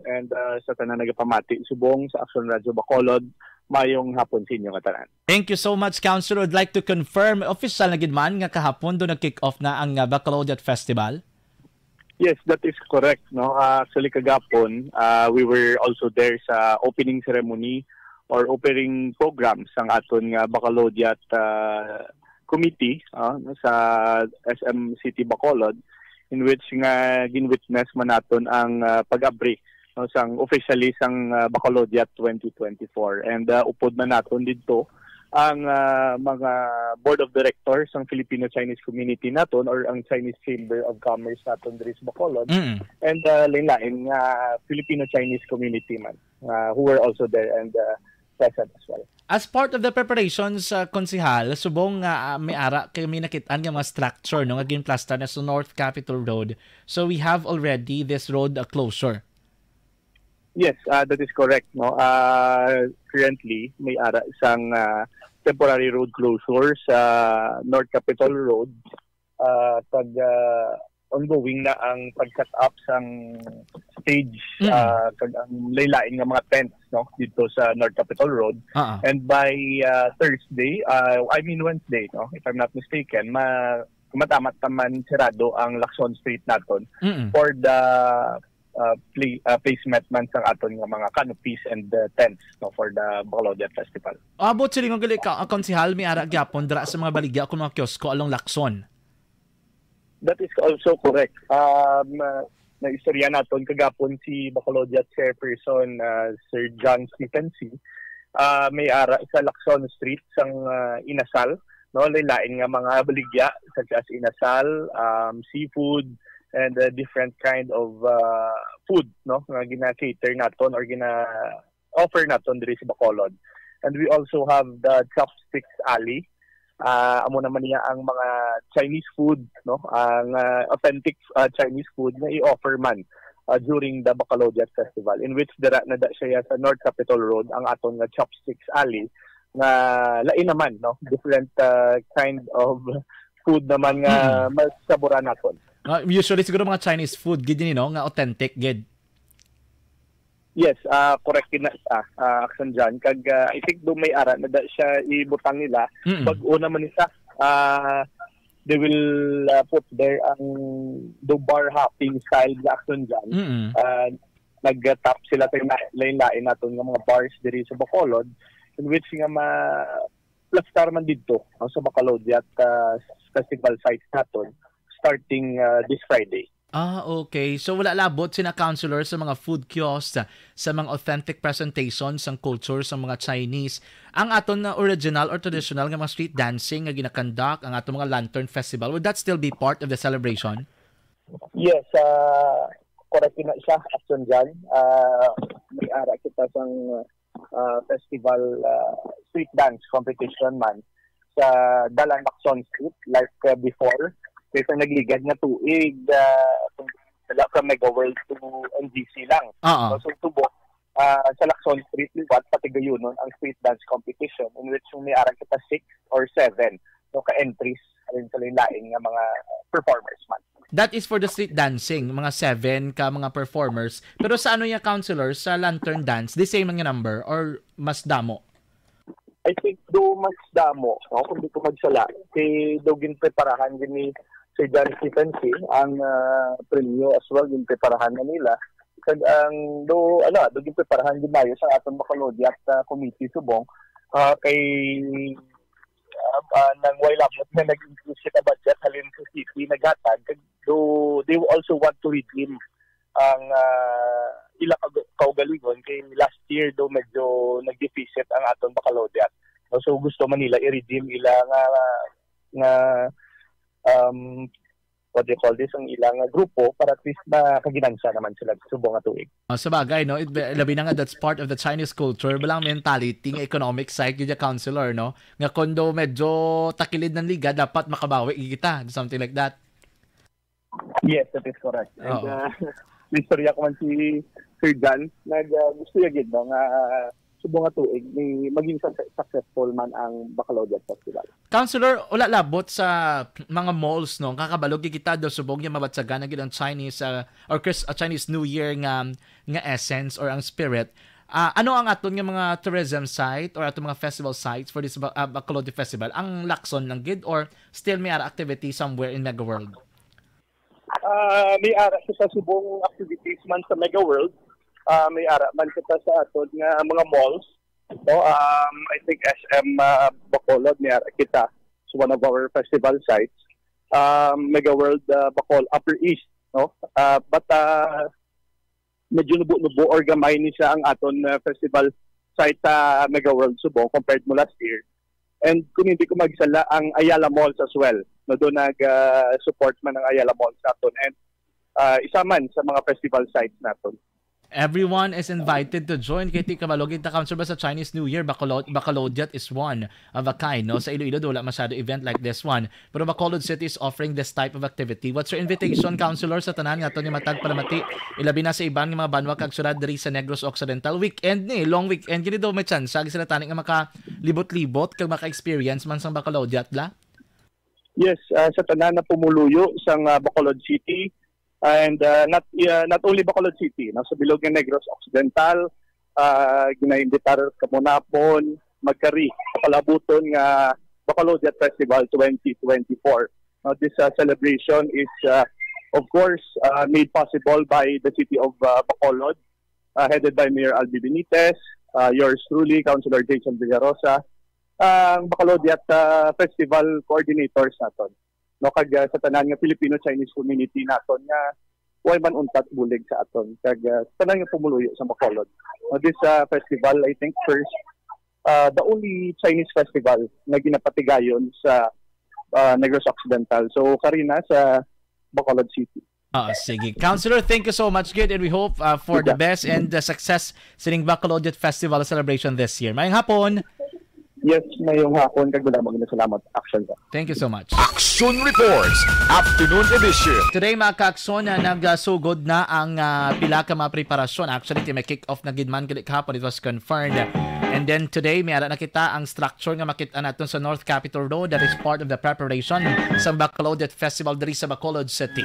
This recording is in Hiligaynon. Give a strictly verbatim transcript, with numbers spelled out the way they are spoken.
And, ah, sa tanan nagapamati subong sa Action Radio Bacolod, mayong hapon sa inyo nga tanan. Thank you so much, Councilor. I'd like to confirm, official na gid man nga kahapon do nag-kick off na ang, ah, Bacolodiat Festival? Yes, that is correct, no? Ah, actually, kagapon, ah, we were also there sa opening ceremony or opening program sang aton nga Bacolodiat, ah, Committee, ah, sa S M City Bacolod, in which nga gin-witness man naton ang, ah, pag-abri, no, sang officially sang, ah, Bacolodiat twenty twenty-four. And, ah, upod man naton didto ang, ah, mga board of directors sang Filipino-Chinese community naton or ang Chinese Chamber of Commerce naton diri sa Bacolod, Mm. and, ah, lain-lain nga Filipino-Chinese community man, ah, who were also there and, ah, present as well. As part of the preparations, ah, Konsehal, subong nga, ah, may ara kay may nakit-an nga mga structure, no, nga ginplastar na sa North Capitol Road. So we have already this road, ah, closure. Yes, ah, that is correct, no. Ah, currently, may ara sang, ah, temporary road closure sa North Capitol Road, ah, kag, ah, ongoing na ang pag-set up sang stage, Mm. ah, kag ang lain-lain nga mga tents, no, dito sa North Capitol Road. Ah, ah. And by, ah, Thursday, ah, I mean Wednesday, no, if I'm not mistaken, ma-, matamat naman sirado ang Lacson Street naton Mm. for the, ah, pla-, ah, placement man sang aton nga mga canopies and, ah, tents, no, for the Bacolodian Festival. Abot silingon gali ka, ah, Konsehal, may ara gyapon dira sa mga baligya kung mga kiosko along Lacson. That is also correct. Um, uh, naistorya naton kagapon si Bacolodian Chairperson, uh, Sir John Stephen C. Uh, may ara sa Lacson Street sang, uh, inasal, no, lain-lain nga mga baligya such as inasal, um, seafood, and, uh, different kind of, uh, food, no, nga gina-cater naton or gina-offer naton diri sa Bacolod. And we also have the Chopsticks Alley. Ah, amo naman niya ang mga Chinese food, no? Ang, ah, authentic, ah, Chinese food nga i-offer man, ah, during the Bacolodian Festival, in which dira na da siya sa North Capitol Road, ang aton nga Chopsticks Alley, nga lain naman, no? Different, ah, kind of food naman nga Mm. masaburan naton. Ah, usually siguro mga Chinese food gid ni, no, nga authentic gid. Yes, ah, correct na sa, ah, Action John. Kag, ah, I think do may ara na da siya ibutang nila. Mm. Bag-o naman ni siya, ah, they will, ah, put there ang do bar hopping style sa Action John. Mm. Ah, nag-tap sila sa na-, lain-lain naton nga mga bars diri sa Bacolod, in which nga ma-, plastar man didto, no, sa Bacolod at, ah, festival sites naton starting, ah, this Friday. Ah, okay. So, wala labot sina councilor sa mga food kiosks, sa mga authentic presentations sang culture sang mga Chinese. Ang aton na original or traditional nga mga street dancing nga ginakandak, ang aton mga lantern festival, would that still be part of the celebration? Yes, ah, correct na siya, Action John. Ah, may ara kita sang, ah, festival, ah, street dance competition man sa Dalan Lacson Street, like, uh, before. Kay sa nagligad nga tuig, uh, wala from Mega World to N G C lang. Oo. So, sa Subo, uh, sa Lacson Street liwat, pati gayunon ang street dance competition, in which may arang kita six or seven, no, ka entries rin sa lain-lain nga mga performers man. That is for the street dancing, mga seven ka mga performers. Pero sa ano niya, councilor, sa lantern dance, the same nga number or mas damo? I think do mas damo, no? Kung di ko magsala, kay do ginpreparahan gini si John Stephen C, ang, ah, premyo as well, ginpreparahan na nila. Kag ang do, ano, do ginpreparahan gid maayo sa aton Bacolodiat, ah, Committee subong, ah, kay, ah, ah, nang way labot nga nag-increase kita budget halin sa city naghatag, kag do they also want to redeem ang, ah, ila ka-, kaugalingon kay last year do medyo nag-deficit ang aton Bacolodian. No, so gusto man nila i-redeem ila nga, nga, um, what do you call this, ang ilang grupo para at least makaginansya naman sila subong nga tuig. Ah, sa bagay, no? It, labi na nga that's part of the Chinese culture, balang mentality nga economic side gyud ya, councilor, no? Nga kundo medyo takilid ng liga, dapat makabawi kita, something like that. Yes, that is correct. And, Oo. uh, istorya ko man si Sir John, nag, uh, gusto niya gid, no, nga, uh, subong nga tuig ni maging suc-, successful man ang Bacolodiat Festival. Councilor, wala labot sa mga malls, no? Kakabalo, kita daw subong nga mabatsagan na gid ang Chinese, ah, or Chris-, ah, Chinese New Year nga, nga essence or ang spirit. Ah, ano ang aton nga mga tourism site or aton mga festival sites for this Ba-, ah, Bacolod Festival? Ang Lacson lang gid or still may ara activity somewhere in Mega World? Ah, may ara sa subong activities man sa Mega World. Ah, may ara man kita sa aton nga mga malls, no? Um, I think S M, ah, Bacolod, may ara kita. So, one of our festival sites. Um, Mega World, ah, Bacol, Upper East, no? Ah, but, ah, medyo nubo-nubo or gamay ni siya ang aton, ah, festival site sa Mega World Subong compared mo last year. And kung hindi ko magsala, ang Ayala Malls as well. No, doon nag, ah, support man ang Ayala Malls sa aton. And, ah, isa man sa mga festival sites naton. Everyone is invited to join. Kay ti kabalo kita, Councilor, ba sa Chinese New Year, Bacolod-, Bacolodiat is one of a kind, no? Sa Iloilo, wala masyado event like this one. Pero Bacolod City is offering this type of activity. What's your invitation, Councilor, sa tanan nga aton nga matag palamati, ilabi na sa iban nga mga banwa kag syudad diri sa Negros Occidental? Weekend ni, long weekend, gini daw may chance ag sila tani nga makalibot-libot kag maka-experience man sang Bacolodiat la? Yes, ah, sa tanan na pumuluyo sang, ah, Bacolod City and, ah, not, ah, not only Bacolod City, no, sa bilog nga Negros Occidental, ah, ginaimbitar kamo namon magkari sa palabuton nga Bacolodiat Festival twenty twenty-four. Now, this, uh, celebration is, uh, of course, uh, made possible by the City of, uh, Bacolod, uh, headed by Mayor Albi Benitez, uh, yours truly, Councilor Jason Villarosa, ang Bacolodiat, uh, Festival Coordinators naton. No, kag, uh, sa tanan nga Filipino-Chinese community naton nga way man untat bulig sa aton, kag, uh, sa tanan nga pumuluyo sa Bacolod. No, this, uh, festival, I think, first, uh, the only Chinese festival nga ginapatigayon sa, uh, Negros Occidental. So, kari na sa Bacolod City. Ah, sige. Councilor, thank you so much, gid, and we hope, uh, for the Sige. best and the success sining Bacolodiat Festival celebration this year. Mayong hapon. Yes, mayong hapon, kag damo nga salamat, Action, sir. Thank you so much. Action Reports, Afternoon Edition. Today, mga ka-Action, na nagsugod na ang, ah, pila ka mga preparasyon. Actually, ti may kick-off na gid man gali kahapon, it was confirmed. And then today, may ara na kita ang structure nga makita naton sa North Capitol Road that is part of the preparation sa Bacolodiat Festival diri sa Bacolod City.